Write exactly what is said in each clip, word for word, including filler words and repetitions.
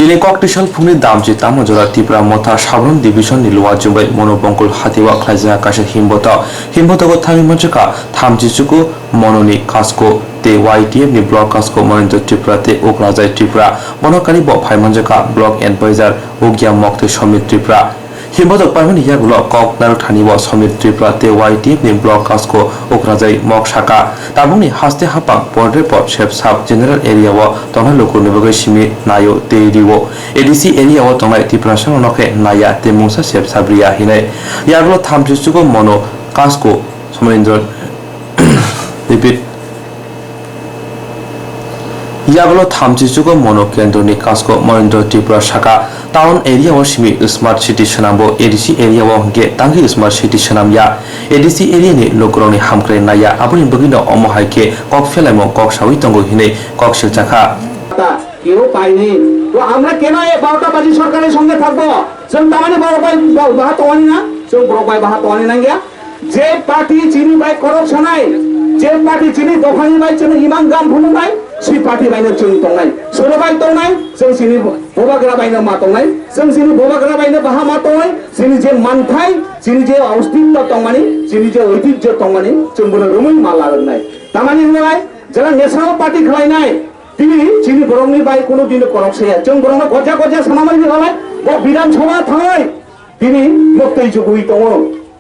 Chini kok twisal phungni damchi tamo jora Tipra Motha Sabrum Division ni Lower Jumbai Monobongkul hatio khlaijak kaisa himbotok. Himbotogo thangwi manjakha thamchi chuku Mononi Kasko tei Y T F ni Block Kasko Monendra Tripura tei Ukrajai Tripura. Bono kari bo phai manjakha Block Advisor Ugya Mok tei Somit Tripura. Himbotok paimani yagulo kok narwk thani o Somit Tripura tei Y T F ni Block Kasko Ukrajai Mok saka. Tabukni haste hapang Podrepot Sep Sub General Area o tongnai lukurokni bagwi simi naio tei rio. A D C area o tongnai Tiprasarokno khe naiya tei mungsa Sep Sub riya hinwi. Yagulo thamchi chugo Mono Kasko Somerendra, repeat. Yagulo thamchi chugo Mono Kendroni Kasko Monendra Tripura saka. Town area o simi smart city swnambo, A D C area o hwnkhe tangwi smart city swnamya. A D C area ni lukurokni hamkrai naiya, aboni bagwino omo hai khe kok phelaimung kok sawi tongo hinwi kok silchakha. তা কেউ পায়নি। তো আমরা কেন এই বারোটা বাজি সরকারের সঙ্গে থাকবো? जों tamani borok bai ba-, baha tongani na? जों borok bai baha tongani nangya. Je party chini bai korok sanai, je party chini dophani bai chini imang gam phunuknai, si party bai no chwng tongnai. Soro bai tongnai, chwng chini bubagra bai no ma tongnai. Chwng chini bubagra bai no baha ma tongnai, chini je manthai, chini je ostitto tongmani, chini je oitijjo tongmani, chwng bono romwi ma larwknai. Tamani hwnai, jara national party khlainai, tini chini borokni bai kuno dino korok saya. Chwng borokno gojja gojja sanamani hwnai, bo Bidhan Sabha thangai, tini moktwi jugui tongo.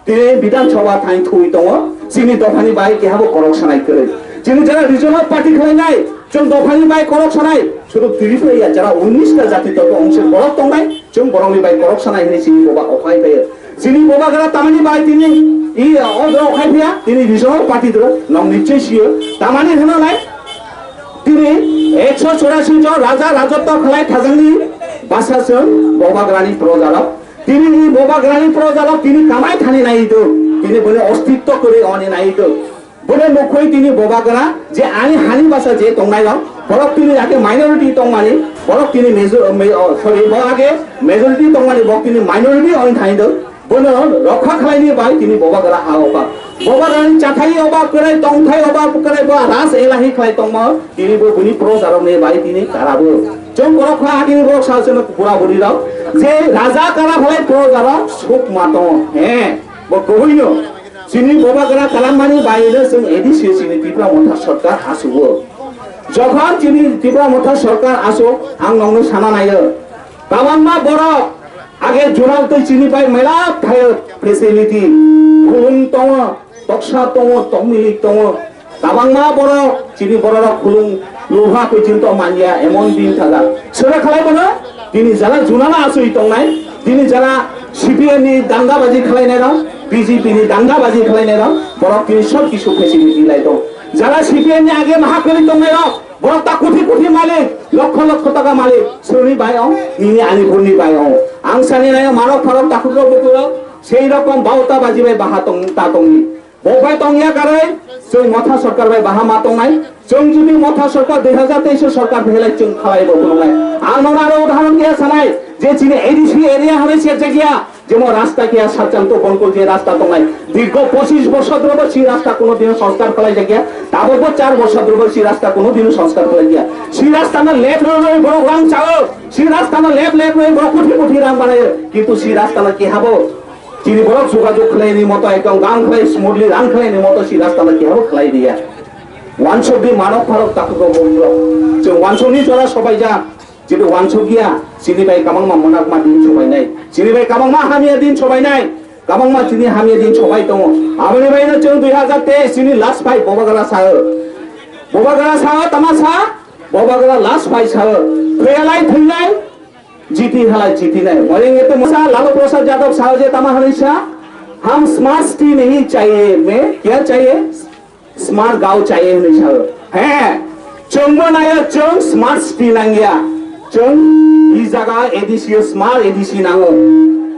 Tini Bidhan Sabha thang thui tongo, chini dophani bai kehabo korok sanai kwrwi. Chini jara regional party khlainai, chwng dophani bai korok sanai, sudu Tripura ya jara unnish ta jati totto ongse borok tongnai, chwng borokni bai korok sanai hinwi chini boba okhai phaio. Chini bobagra tamani bai tini i odro okhai phia, tini regional party dro nong nichoi sio. Tamani hwnalai, tini ekso chorasi jon raja rajotto khlai thajangni basa chwng bobagrani projarok. Tini ni bobagrani projalok tini kamai thani nai do, tini boni ostitto kwrwi oni nai do. Boni mukhoi tini bobagra je ani hani basa je tongnai rok, borok tini ake minority tongmani, borok tini major-, ma-, oh, sorry, borok ake majority tongmani, borok tini minority oni thani do. Bono rokha khlaini bai tini bobagra ha oba. Bobagrani chathai oba, kwrai tongthai oba, kwrai bo raj elahi khlai tongma, tini bo boni projarokni bai tini karabo. Chwng borok kha agini borok sa chwng pura buri rok. Je raja kara phalai pro jaro suk mato. He, bo kubuino. Chini bobagra kalammani baino chwng A D C chini Tipra Motha Sarkar asugo. Jokhon chini Tipra Motha Sarkar asuk ang nongno sana nayo. Tabangma borok age jural twi chini bai mela thayo facility. Khulum tongo, toksa tongo, tokmilik tongo. Tabangma borok, chini bororok khulum lubha pijinto manya, emon din thajak. Sora khlai bono, tini jara junala asui tongnai, tini jara C P M ni danga baji khlainai rok, B J P ni danga baji khlainai rok, borok tini sob kisu facility lai tong. Jara C P M ni age maha kwrwi tongnai rok, borok ta koti koti malik, lokho lokho taka malik, sroni bai ong, nini ani buni bai ong. Ang sani nayo marok pharok takhuk rok bukurok, sei rokom bauta baji bai baha tong, ta tongni. Bo bai tongya karwi, chwng Motha Sarkar bai baha ma tongnai. Chwng jodi Motha Sarkar dui hazar teis o sarkar phailai chwng khalai bo phunuknai. Ang nono aro udhahoron khe sanai, je chini A D C area hwnwi sejak ya, jemon rasta khe Satchantopongkul je rasta tongnai. Dirgho pochish bochor dhori bo si rasta kuno dino sanskar khalai jak ya. Tabuk bo char bochor dhori bo si rasta kuno dino sanskar khalai jak ya. Si rasta no lep rwi rwi borok rang chao. Si rasta no lep lep rwi borok koti koti rang banayo. Kintu si rasta no kehabo Chini borok jogajog khlaini moto ekdom gang khlai smoothly rang khlaini moto si rasta no kehabo khlai diya. Wansok di manok pharok takhuk rok bumrok. Chwng wansok ni jora sobai ja. Jodi wansok ya, chini bai kabangma monakma din sobai nai. Chini bai kabangma hamya din sobai nai. Kabangma chini hamya din sobai tongo. Aboni bai no chwng dui hazar teis chini last fight bobagra sao. Bobagra sao tama sa. Bobagra last fight sao. Thwiyalai thwinai. Jiti halai jiti nai. Moyeng ete mosa Lalu Prasad Yadav sao je tama halai sa, "Hum smart city nahi chahiye, hame kya chahiye? Smart gaon chahiye," hinui sao. He, chwngbo nayo chwng smart city nangya. Chwng i jaga A D C o smart A D C nango.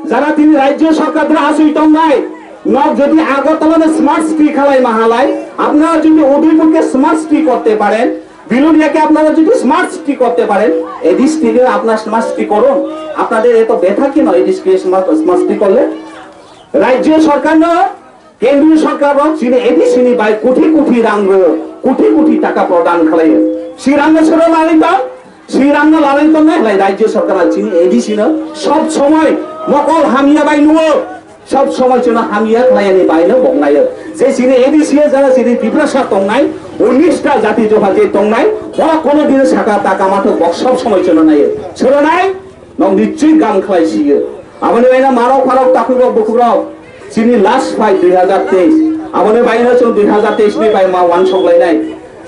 Jara tini rajyo sarkar dra asui tongnai, nok jodi Agartala no smart city khalai mahalai, apnara jodi Udaipur ke smart city korte paren, বিলুনিয়াকে আপনারা যদি smart city করতে পারেন, এডিসি থেকে আপনার smart city করুন। আপনাদের এত ব্যথা কেন এডিসিকে স্মার্ট, স্মার্ট সিটি করলে? রাজ্য সরকার নয়, কেন্দ্রীয় সরকার নয়, চীনে এডিসি নি ভাই কোটি কোটি রাং, কোটি কোটি টাকা প্রদান খালাইও। সেই রাং সরো মালিক Srirangno lalai tongnai, lai Rajya Sarkar chini A D C no sob somoi mokol hamya bai nuo, sob somoi chwngno hamya khlaiyani bai no boknaio. Je chini A D C o jara chini Tiprasa tongnai, unnish ta jati jopha je tongnai, borok kono dino saka ta kama thok, bok sob somoi chwngno naio. Chwngno nai, nok nichoi gam khlai siyo. Aboni baino marok pharok takhuk rok bukhuk rok chini last fight dui hazar teis. Aboni baino chwng dui hazar teis ni bai ma wansok lainai.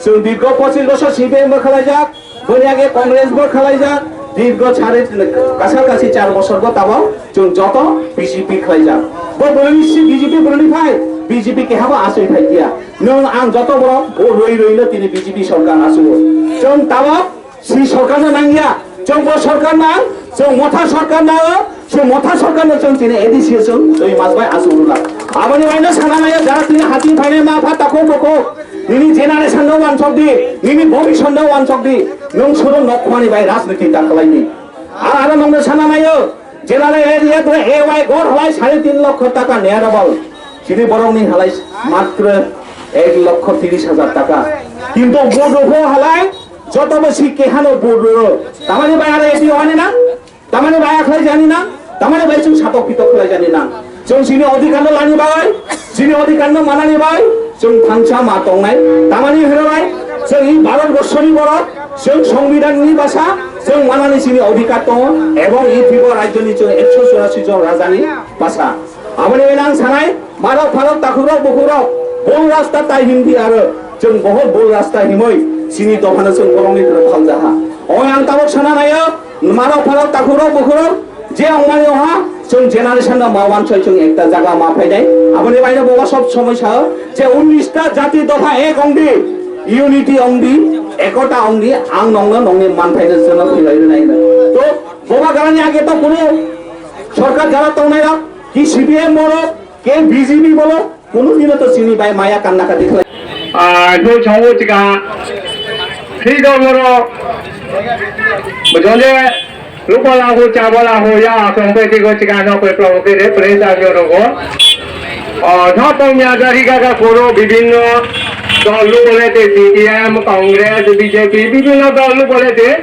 Chwng dirgo pochis bosor C P M bo khlaijak, boni age Congress bo khlaijak, dirgo sare kasa kasi char bosor bo tabok chwng joto B J P khlaijak. Bo bwrwini si B J P bwrwini phai, B J P keha bo asoi phai dia. Nwng ang joto borok bo rwi rwi no tini B J P sorkar asugo. Chwng tabok si sorkar no nangya, chwng bo sorkar nang, chwng motha sorkar nang, se motha sorkar no chwng tini A D C o chwng dui mas bai asuk rwlak. Aboni baino sana nai jara tini hati phainai ma pha takhuk bukhuk, nini generation no wansok di, nini bhobishyot no wansok di, nwng suru nok khwani bai rajniti ta khlai di. Ar aro nwngno sana naio, general area to A Y gor halai sare tin lokho taka nearable. Chini borok ni halai matro ek lokho tiris hajar taka. Kintu vote rokho halai joto bo si kehano vote roro. Tamani bai aro A P O ani na? Tamani bai akhlai jani na? Tamani bai chwng satok pitok khlai jani na? Chwng chini odhikar no lani bai, chini odhikar no manani bai, chwng thangsa ma tongnai. Tamani hwnwi bai, chwng i Bharat borsoni borok, chwng Songbidan ni basa, chwng manani chini odhikar tongo, ebong i Tripura rajyo ni chwng ekso churashi jon raja ni basa. Aboni bai ang sanai, marok pharok takhuk rok bukhuk rok, bol rasta tai hindi aro, chwng bohor bol rasta himoi, chini dopha no chwng borok ni thoro phaljaha. Oi ang tabok sana naio, marok pharok takhuk rok bukhuk rok, je ongmani oha, chwng generation no ma wansoi chwng ekta jaga ma phainai. Aboni baino boba sob somoi sao, je unnish ta jati dopha ek ongdi, unity ongdi, ekota ongdi, ang nongno nongni man phaino chwngno philai rwnai hwnwi. To, boba garani age to kunu sorkar jara tongnai rok, ki C P M bolo, ke B J P bolo, kunu dino to chini bai maya kanna kati khlai. Ah, no chongo chika, freedom oro, bujole, Rupala ho, chabala ho, ya, asong pe tigo chika no pe provo ke re, presa yo rogo. O, no pong ya dari gaga koro bibinno dol lu bole te, C P M, Congress, B J P, bibinno dol lu bole te.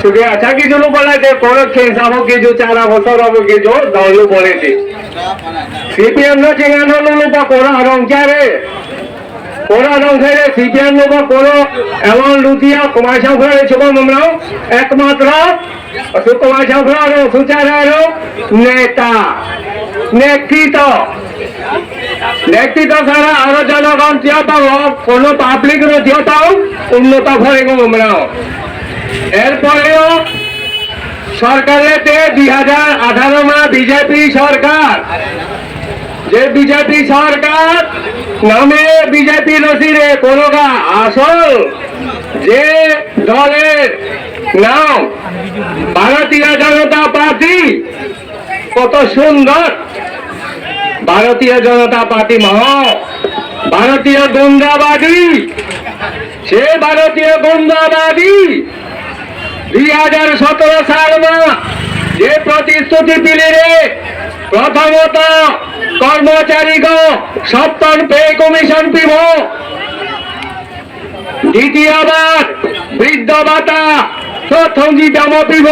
Chuge acha ki julu bole te, koro khensa ho ki ju, chara ho, soro ho ki ju, dol lu bole te. C P M no chinga no lu lu pa koro arong kya re. Koro rong khe C P M no ba koro emon lutia komai sa phra re choba mamrao ekmatro su komai sa phra ro suchara ro neta netrito netrito sara aro jonogon tio tao kono public ro tio tao unnoto phai go mamrao erporeo sorkar le te dui hajar atharo ma B J P sorkar. যে বিজেপি সরকার নামে বিজেপি নসিরে কোনোগা আসল যে দলের নাম ভারতীয় জনতা পার্টি, কত সুন্দর ভারতীয় জনতা পার্টি মহ ভারতীয় গুন্ডাবাদী, সে ভারতীয় গুন্ডাবাদী দুই হাজার সতেরো সাল মা যে প্রতিশ্রুতি দিলি রে, প্রথমত কর্মচারীগ সপ্তম পে কমিশন পিব, দ্বিতীয়বার বৃদ্ধ ভাতা প্রথম জিতাম পিব,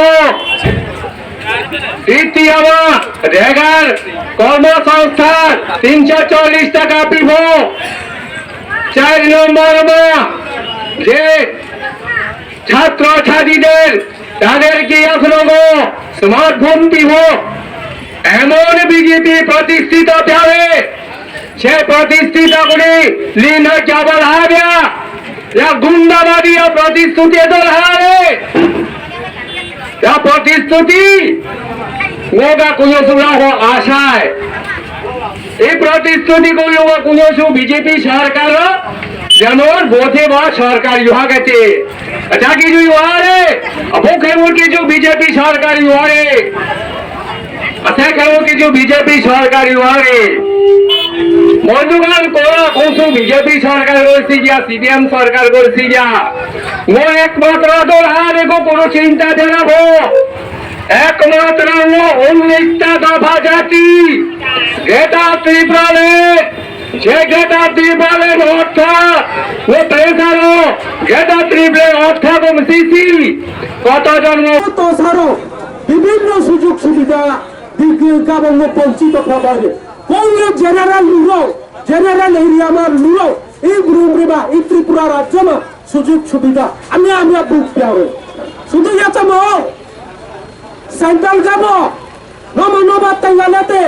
তৃতীয়বার রেগার কর্মসংস্থান তিনশো চল্লিশ টাকা পিব, চার নম্বর মা যে ছাত্র ছাত্রীদের তাদেরকে এখনো স্মার্টফোন দিব। এমন বিজেপি প্রতিষ্ঠিত হবে, সে প্রতিষ্ঠিত করে লিন কেবল হবে। Ya gundabadi ya প্রতিশ্রুতি দল হারে। Ya প্রতিশ্রুতি ngoga kuyo sura ho asai. এই প্রতিশ্রুতি করিও কোনো সু বিজেপি সরকার যেমন বোধে বা সরকার ইহা গেছে। আচ্ছা কিছু ইহারে, অপক্ষে কিছু বিজেপি সরকার ইহারে, আচ্ছা কেউ কিছু বিজেপি সরকার ইহারে। মধুগান কোরা কৌশু বিজেপি সরকার করছি গিয়া, সিপিএম সরকার করছি গিয়া। ও একমাত্র দল আর এগো কোনো চিন্তা জানাবো। একমাত্র ও উনিশটা দফা জাতি, গ্রেটার ত্রিপুরা ল্যান্ড, যে গ্রেটার ত্রিপুরার অর্থাৎ ও তেসারো গ্রেটার ত্রিপুরার অর্থাৎ ও সিসি কত জন্ম তো সারো বিভিন্ন সুযোগ সুবিধা দিকে গাবঙ্গ বঞ্চিত প্রভাবে কোন জেনারেল লুরো জেনারেল এরিয়া আমার লুরো এই ব্রুমরিবা এই ত্রিপুরা রাজ্য মা সুযোগ সুবিধা আমি আমরা বুক দেওয়া শুধু যাতে মো সেন্ট্রাল গাবো নমা নবা তাইলাতে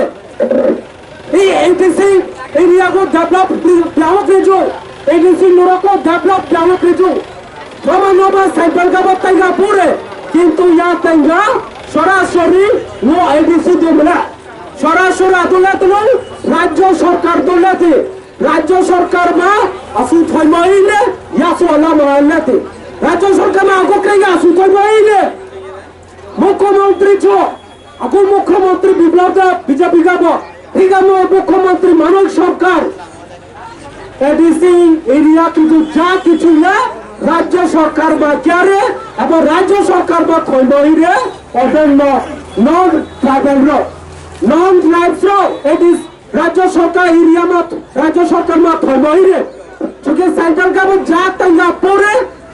এই এডিসি এরিয়া কো ডেভেলপ ব্যাহত রেজো এডিসি নুরকো ডেভেলপ ব্যাহত রেজো নমা নবা সেন্ট্রাল গাবো তাইলা পরে কিন্তু ইয়া তাইলা সরাসরি ও এডিসি দেবলা সরাসরি আদুলাতুল রাজ্য সরকার দলাতে রাজ্য সরকার মা আসু থইমাইলে ইয়াসু আলাম আলাতে রাজ্য সরকার মা আগো কেঙ্গা আসু থইমাইলে মুখ্যমন্ত্রী ছ আগো মুখ্যমন্ত্রী বিপ্লব দেব বিজেপি গাব হিগামো মুখ্যমন্ত্রী মানিক সরকার এডিসি এরিয়া কিন্তু যা কিছু না রাজ্য সরকার বা ক্যারে এবং রাজ্য সরকার বা থইমাইরে অন্যান্য নন ট্রাইবাল রক নন ট্রাইবস রক এডিসি রাজ্য সরকার এরিয়া মা রাজ্য সরকার মা থইমাইরে চুকে সেন্ট্রাল গাবো যা তাইয়া পরে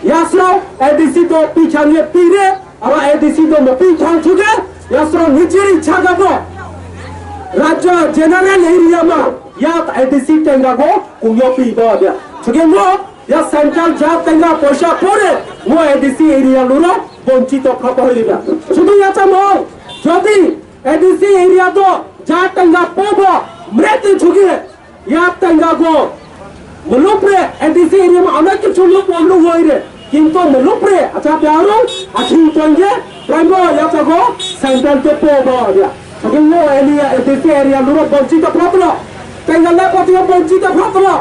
ইয়াসরাও এডিসি তো পিছানিয়ে পিরে আর এডিসি তো মো পিছান চুকে ইয়াসরাও নিজের ইচ্ছা গাবো রাজ্য জেনারেল এরিয়া মা ইয়াত এডিসি টেঙ্গাগো কুমিও পিবা দিয়া চুকে মো ইয়া সেন্ট্রাল যা টেঙ্গা পয়সা পরে মো এডিসি এরিয়া লুরো বঞ্চিত প্রভাব হইবা শুধু ইয়াচামো যদি এডিসি এরিয়া তো যা টেঙ্গা পবো মৃত্যু চুকে ইয়া টেঙ্গাগো muluk re A D C area ma ano kichu luk o luk oi re. Kintu muluk re acha biaru achi utoi je primo ya chago central to po ba ya. Sakin mo area A D C area luro bonchito protlo. Tenga le potio bonchito protlo.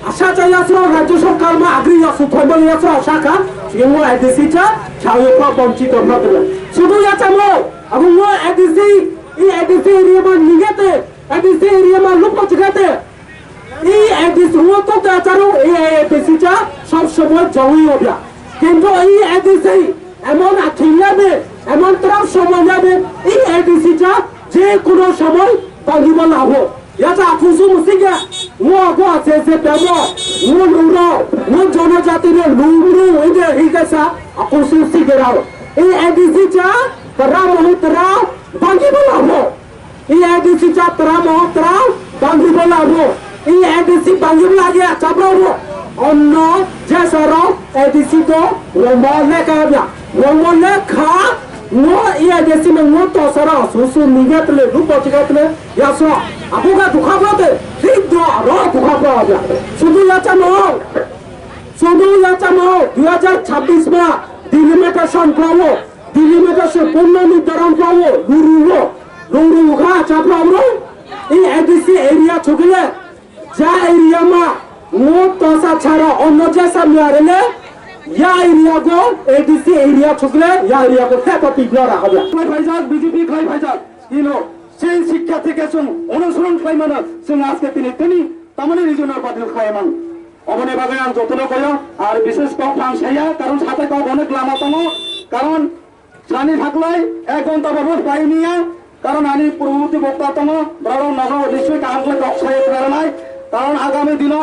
Asa cha ya sro rajyo sarkar ma agri ya su thoi mo ya sro asa kha. Sakin mo A D C cha chayo pa bonchito protlo. Sudu ya cha mo. Abu mo A D C i A D C area ma nigete. A D C area ma luk pa chigete. I A D C wo to ta charo, i A D C cha sob somoy jawi obya. Kintu i A D C emon athing labe, emon trap somoy labe, i A D C cha je kuno somoy bangibo labo. Ya cha aphusu musiga, ngo ago ase se demo, ngo luro, ngo jonojati no luro, ide higasa aphusu sigerao. I A D C cha, tara mohu tara, bangibo labo. I A D C cha tra mo tra bangi bo labo. I A D C bangi bo lagi acha bro bo. Onno je soro A D C to womo lekha ya. Womo lekha no I A D C no ngo to sara susu nigat le rupo chigat le ya so. Abuga dukha bro te. Rik do ro dukha bro ya. Sudu ya cha mo. Sudu ya cha mo. Dui hajar chabbish ma delimitation bro. Delimitation punno nirdaron pawo, luru wo, luru kha chapra bro. I A D C area chukile, ja area ma, ngo tosa chara onno jesa miarele, ya area go, A D C area chukile, ya area go, hepa pigno rahabya. Khai phaijak, B J P khai phaijak, ino, sei sikha theke chwng onusoron khlaimano, chwng aske tini tini, tamani regional party khlaimang. Oboni bagwi ang jotono koyo, ar bishesh kok phang saya, karon sathai kok onek lama tongo, karon sani thaklai ek ghonta bo vote pai niya, karon ani purborti bokta tongo, borok nogo nisoi kaham khlai kok saya twnarnai, karon agami dino